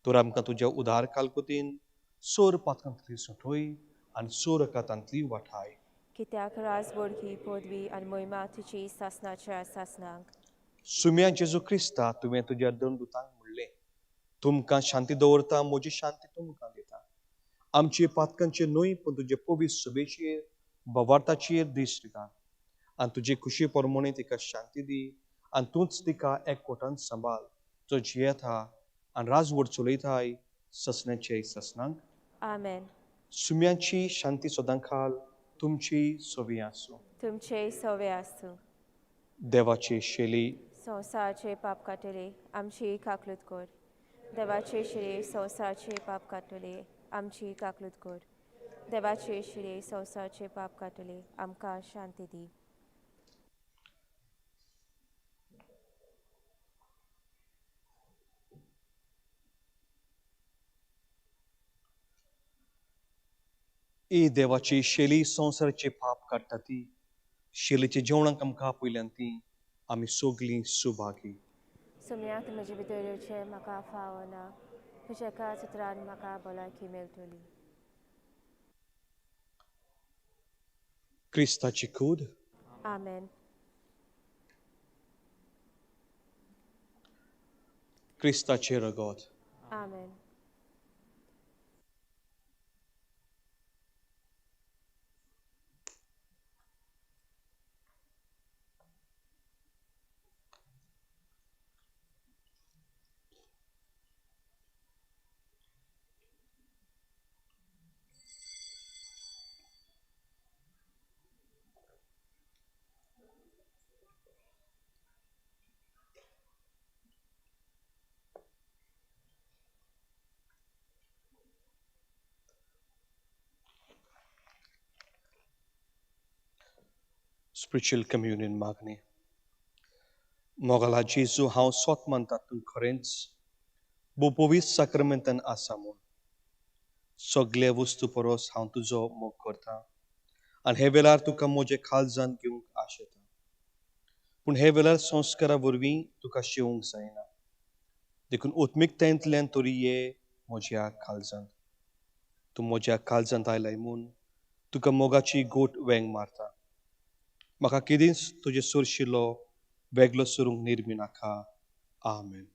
तर आमकां तुज्या उदार कालकुतीन सोर पातकांतली सुटोय आनी सोर रकातांतली वाठाय. कित्याक राज बोडकी पदवी आनी मोहिमा तुजी सासणाच्या सासणाक. सुम्या जेजू क्रिस्ता, तुवें तुज्या दंडुतांक म्हणलें, तुमकां शांती दवरता, म्हजी शांती तुमकां दिता. आमचे पातकांचे न्हय पूण तुजे पवित्र सभेचेर भवार्थाचेर दिश्ट घाल आनी तुजे खुशी प्रमाणे तिका शांती दी आनी तूंच तिका एकवटान सांबाळ, जो जियेता आनी राजवट चलयताय ससण्याचे ससनांक. आमेन. सुम्यांची शांती सदां खाल तुमची सवी आसूं. तुमचे सवे आसूं. देवाची शैली संवसाराचे पाप काटले आमची काकलूत कर. देवाचे शिरे संवसाराचे पाप काटले आमची काकलूत कर. देवाचे शिरे संवसाराचे पाप काटले आमकां शांती दी. ए देवाची शैली संवसाराचे पाप काडटा ती शैलीच्या जेवणाक आमकां आपयल्यान ती आमी सगलीं सुभागी. सुम्याक म्हजे भितर येवचें म्हाका फावना, तुज्या एका चित्रान म्हाका भलायकी मेळटली. क्रिस्ताची कूड. आमेन. क्रिस्ताचें रगत. आमेन. स्पिरिच्युअल कम्युनियन मागणी. मोगाला जेजू, हांव स्वत मानता तूं खरेंच भोव साक्रमेंतान आसा म्हूण. सगळे वस्तू परस हांव तुजो मोग करता आनी हे वेळार तुका म्हजे खालजान घेवंक आशेता, पूण हे वेळार संस्कारा वरवीं तुका शेवंक जायना, देखून उत्मिकतायेंतल्यान तरी ये म्हज्या काळजांत. तूं म्हज्या काळजांत आयलाय म्हूण तुका मोगाची गोट वेंग मारता. म्हाका केदींच तुजे सोरशिलो वेगळो सरूंक निर्मी नाका. आमेन.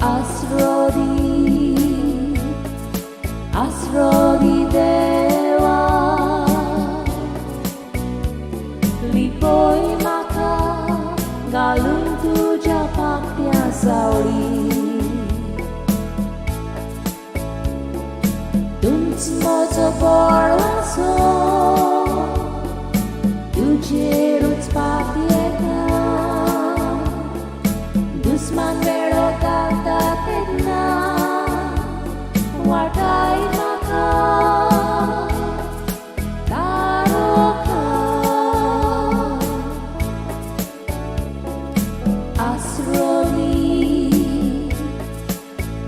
आसरो दी, आसरो दी देवा. लिपय म्हाका घालून तुज्या पाकट्या सावळी. तूंच म्हजो बळवासो, तुजेरूच पातयेता. दुस्मान वेळो घालता तेन्ना वाटाय म्हाका तारोखा. आसरो दी,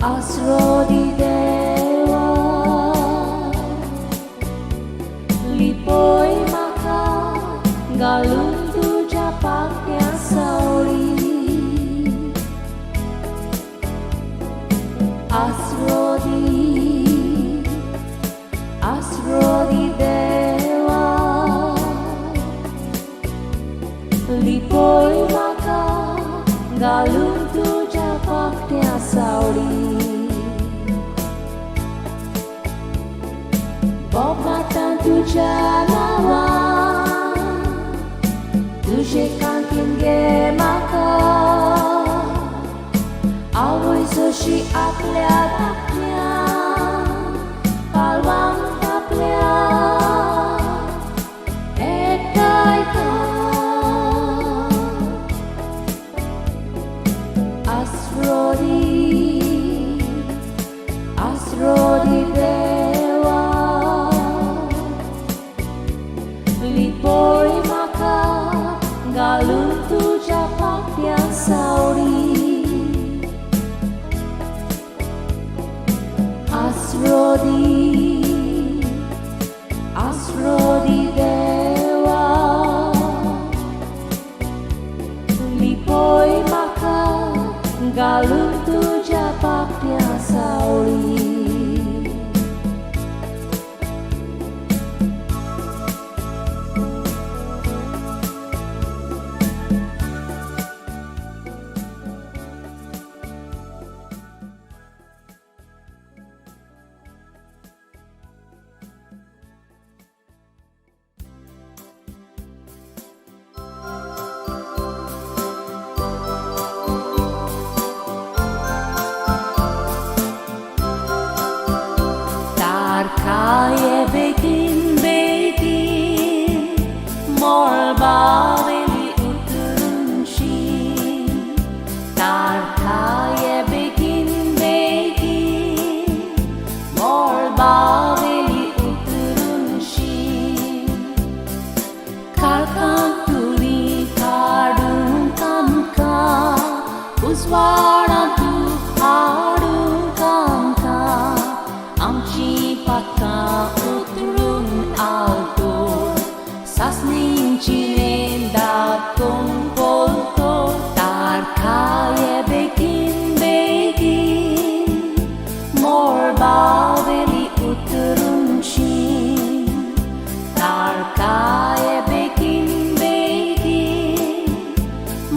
आसरो दी देवा. लिपय म्हाका घालून तुज्या पाकट्या सावळी. आसरो दी, आसरो दी देवा. लिपय म्हाका घालून तुज्या पाकट्या सावळी. बोब मारता तुज्या नांवान, तुजे कांतीन घे म्हाका. आवय जशी आपल्या धाकट्या पालवांक आपल्या एकठांयता. आसरो दी, आसरो दी देवा. लिपय म्हाका घालून तुज्या पाकट्या सावळी. आसरो दी, आसरो दी देवा. लिपय म्हाका घालून तुज्या पाकट्या सावळी. तारखाये बेगीन बेगीन मळबावेली उतरूनशी. तारखाये बेगीन बेगीन मळबावेली उतरूनशी. काळखांत तुली काडूंक आमकां, उजवाडांत तूं हाडूंक आमकां. आमची पाकां उतरून आलतो, सासणींची दाखोवंक पोलतो. तारखाये बेगीन बेगीन मळबावेली उतरूनशी. तारखाये बेगीन बेगीन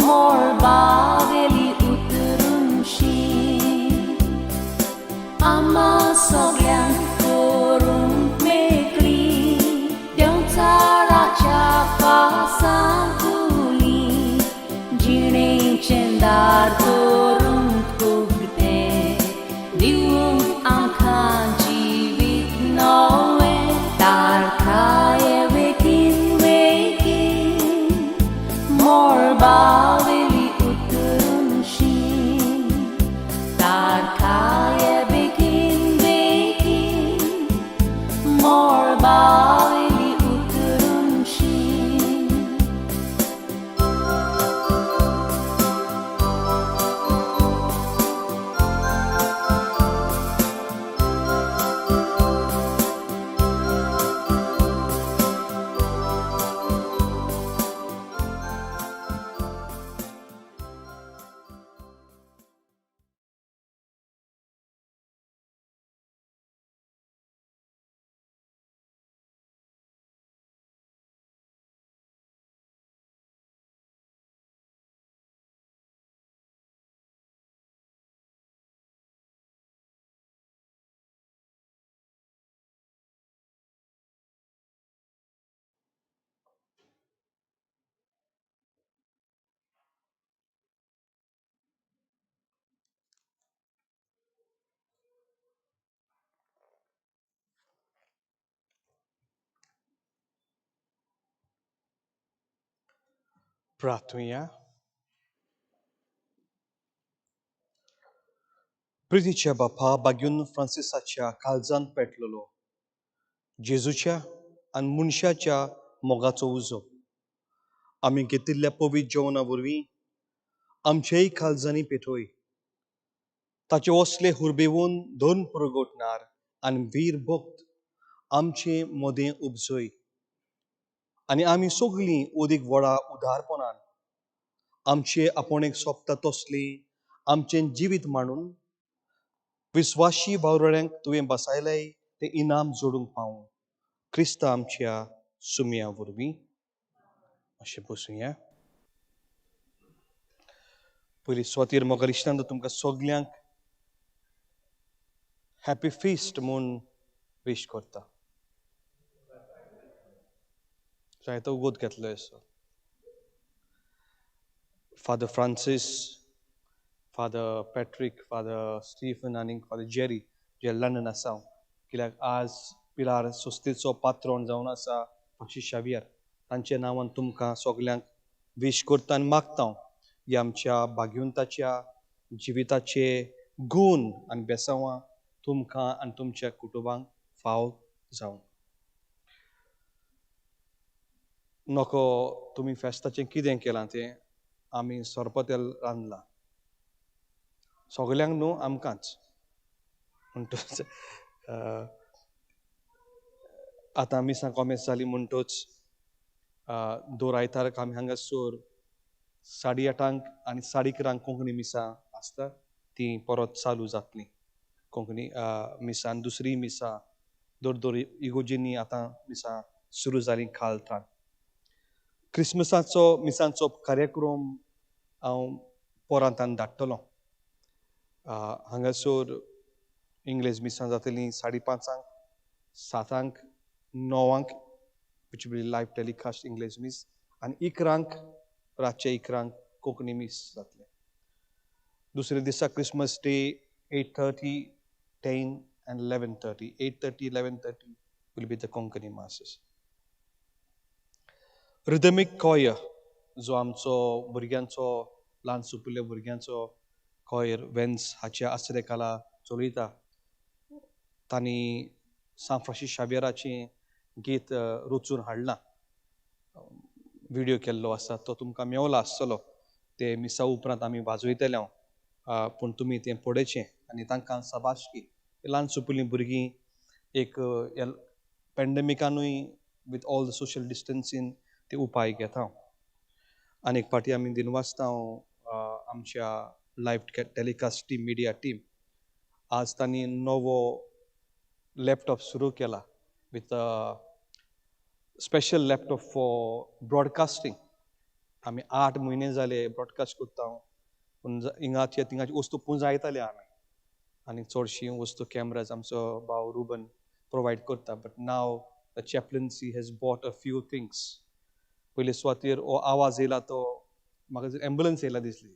मळबावेली उतरूनशी. आम्हा सगळ्यांक करूंक मेकळी, देंवचाराच्या पासांतुली. जिणेचें दार करूंक उगतें, दिवंक आमकां जिवीत नवें. तारखाये बेगीन बेगीन मळबावेली उतरूनशी. तारखाये बेगीन बेगीन प्रार्थुया. प्रितीच्या बापा, बाग्यून फ्रांसिसाच्या काळजांत पेटलेलो जेजूच्या आनी मनशाच्या मोगाचो उजो आमी घेतिल्ल्या पवित्र जेवणा वरवीं आमचेय काळजांनी पेटोय. ताचे असले हुर्बेवन धर्म पुरगटणार आनी वीर भक्त आमचे मदें उपजय आनी आमी सगळीं अदीक व्हडा उदारपणान आमचे आपोणेक सोंपता तसलें आमचें जिवीत मांडून विस्वाशी भावराड्यांक तुवें बसायलें तें इनाम जोडूंक पावूं, क्रिस्ता आमच्या सुमया वरवीं. अशें बसुया. पयली स्वातीर मोगार इश्टांनो, तुमकां सगल्यांक हॅपी फिस्ट म्हूण वीश करता. जायतो उगोत घेतलो असो father Francis, father Patrick, father Stephen आनी फादर जेरी जे लंडन आसा, कित्याक आज पिलार संस्थेचो पात्रोण जावन आसा फ्रांसीस शावियर, तांच्या नांवान तुमकां सगल्यांक वीश करता आनी मागता हांव ही आमच्या भाग्यवंताच्या जिविताचे गूण आनी बेसांवां तुमकां आनी तुमच्या कुटुंबांक फाव जावं. नको तुमी फेस्ताचें कितें केलां तें, आमी सोरपतेल रांदलां सगल्यांक न्हू, आमकांच. म्हणटच आतां मिसां कॉमेस जाली म्हणटच दर आयताराक आमी हांगासर 8:30 आनी 11:30 कोंकणी मिसां आसता, ती परत चालू जातली कोंकणी मिसां. आनी दुसरी मिसां दर दर इगोर्जींनी आतां मिसां सुरू जालीं खालतान. क्रिसमसाचो मिसांचो कार्यक्रम हांव पोरांतान धाडटलो. हांगासर इंग्लीश मिसां जातलीं 5:30, 7, 9, which will live telecast English मीस, आनी 11, रातचे 11 कोंकणी मीस जातलें. दुसरे दिसा Christmas day 8:30, 10 and 11:30. 8:30, 11:30 will be the Konkani masses. Rhythmic choir जो आमचो भुरग्यांचो, ल्हान सुपुल्ल्या भुरग्यांचो कॉयर वेन्स हाच्या आसरे खाला चलयता, तांणी सांत फ्रांसीस शावियराचें गीत रचून हाडलां, विडियो केल्लो आसा, तो तुमकां मेवला आसतलो. ते मिसा उपरांत आमी वाजयतले हांव, पूण तुमी तें पळोवचें आनी तांकां शाबासकी. ल्हान सुपुल्लीं भुरगीं एक पॅन्डेमिकानूय with all the social distancing ते उपाय घेता हांव. आनी एक फावटी आमी दिनवासता हांव आमच्या live telecast team, media team. आज तांणी नवो लॅपटॉप सुरू केला with special laptop for broadcasting. आमी 8 म्हयने जाले ब्रॉडकास्ट करता हांव, पूण हिंगाचे थिंगाची वस्तू पुंजायताले आमी आनी चडशी वस्तू कॅमराज आमचो भाव रुबन प्रोवायड करता. But now the chaplaincy has bought a few things. पयले सुवातेर हो आवाज येयला तो म्हाका एम्बुलन्स येयला दिसली,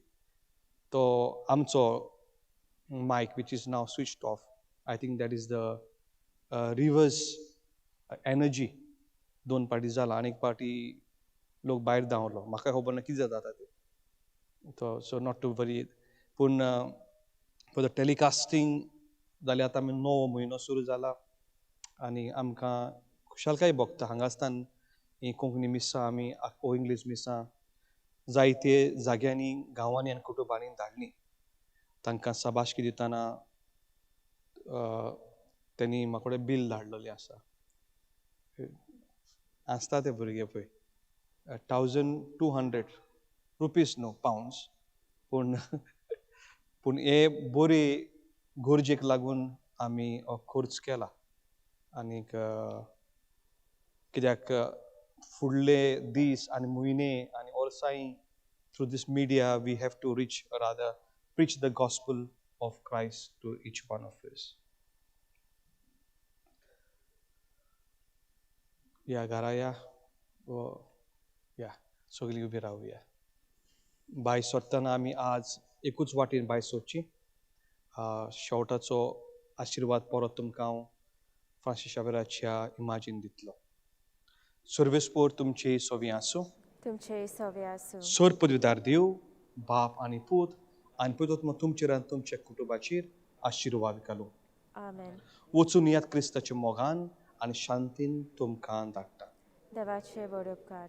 तो आमचो mic which is now switched off. I think that is the reverse energy. 2 party जाला आनी एक पार्टी लोक भायर धांवलो, म्हाका खबर ना कितें जाता आतां तें, तो सो not to वरी. पूण फॉर the telecasting जाल्यार आतां आमी 9 म्हयनो सुरू जाला आनी आमकां खुशालकाय भोगता. हांगासतान ही कोंकणी मिसां आमी ओ इंग्लीश मिसां जायते जाग्यांनी, गांवांनी आनी कुटुंबांनी धाडली. तांकां शाबासकी दितना तेणी म्हाका कडेन बील धाडलेलें आसा. आसता ते भुरगे पळय 1200 रुपीज न्हू पावंड्स, पूण पूण हे बरी गरजेक लागून आमी हो खर्च केला. आनीक कित्याक फुडले दीस आनी म्हयने आनी वर्सांय through this media we have to reach, rather preach the gospel of Christ to each one of us. या घरा या या सगळीं उबी रावया. भायर सरतना आमी आज एकूच वाटेन भायर सरची. शेवटाचो आशिर्वाद परत तुमकां हांव फ्रांसीस शावेराच्या इमाजीन दितलो. सर्वेस्पोर तुमचे सोवी आसूं. तुमचे सवे आसूं. सर पदवीदार देव बाप आनी पूत आनी पवित्र तुमचेर आनी तुमच्या कुटुंबाचेर आशिर्वाद घालूं. आमेन. वचून यात क्रिस्ताच्या मोगान आनी शांतीन तुमकां धाडटा. देवाचे व्हड उपकार.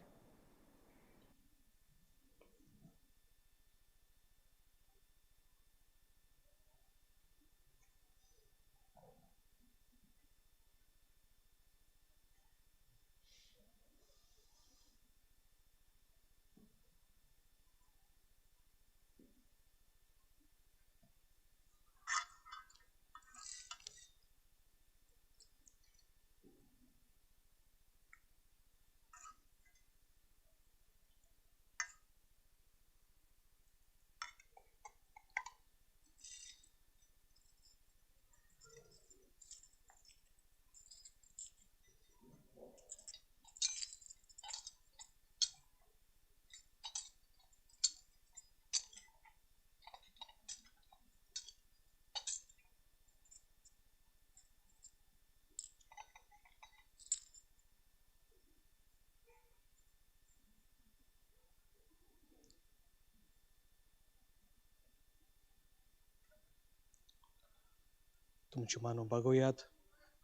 तुमच्यो मानो बागोयात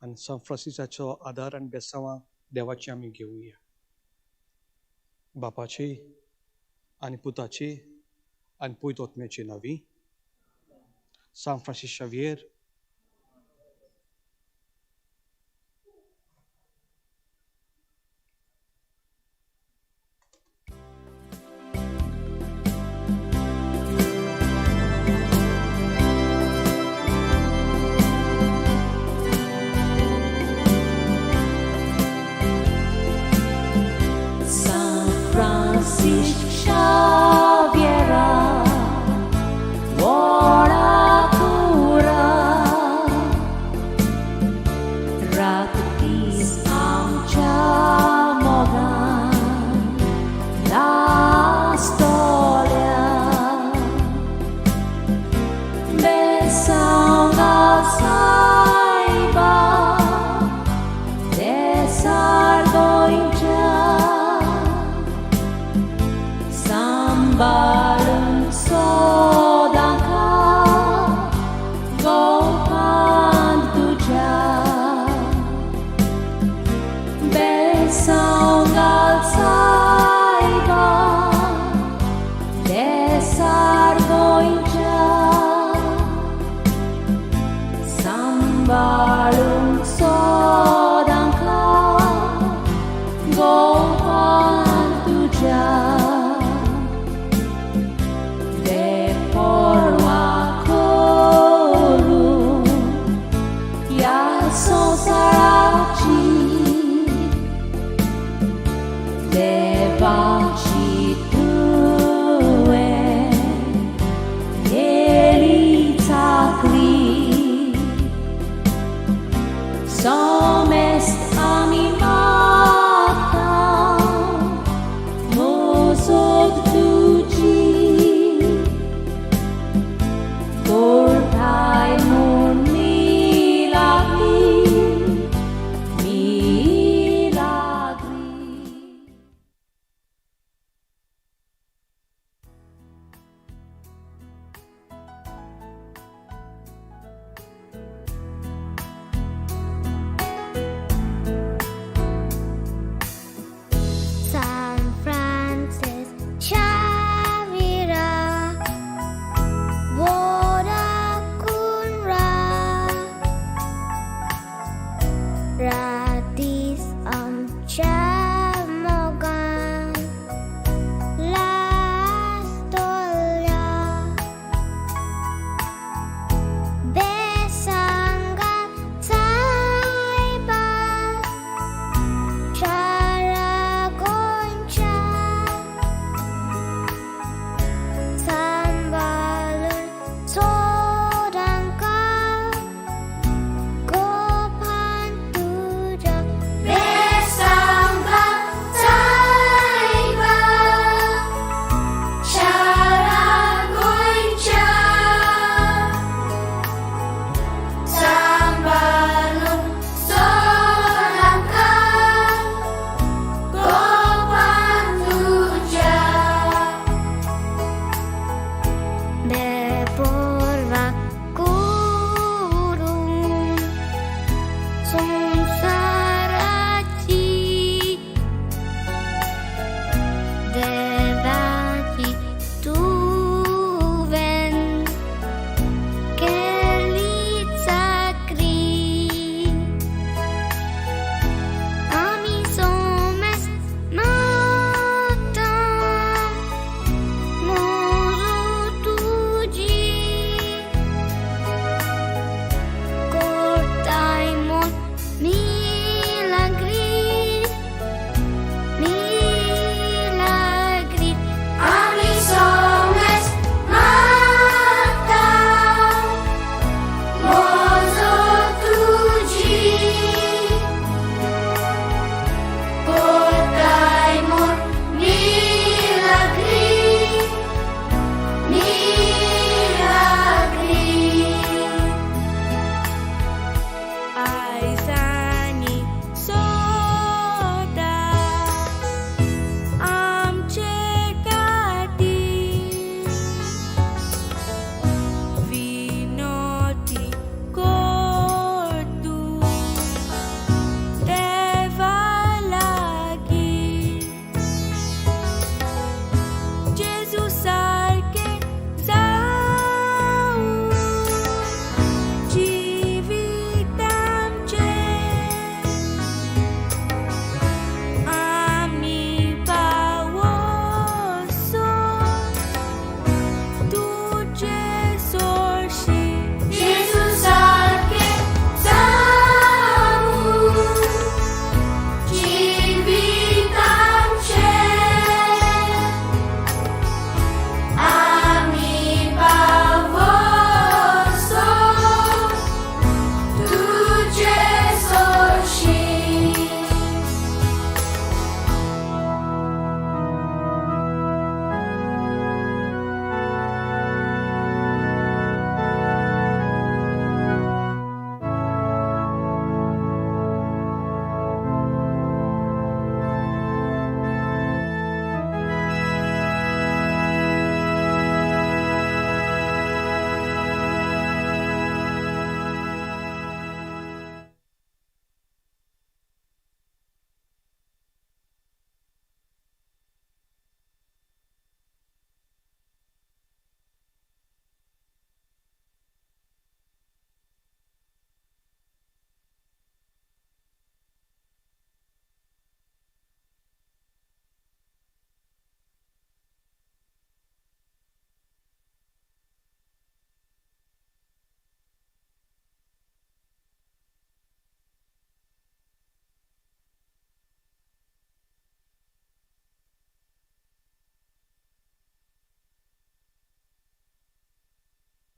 आनी सान फ्रांसिसाचो आदार आनी बेसांवां देवाची आमी घेवया. बापाची आनी पुताची आनी पवित्र आत्म्याची नांवी. सान Francis Xavier. San Francisco Xavier, Orakura, Raktis amcha mogan, la storia, Besava.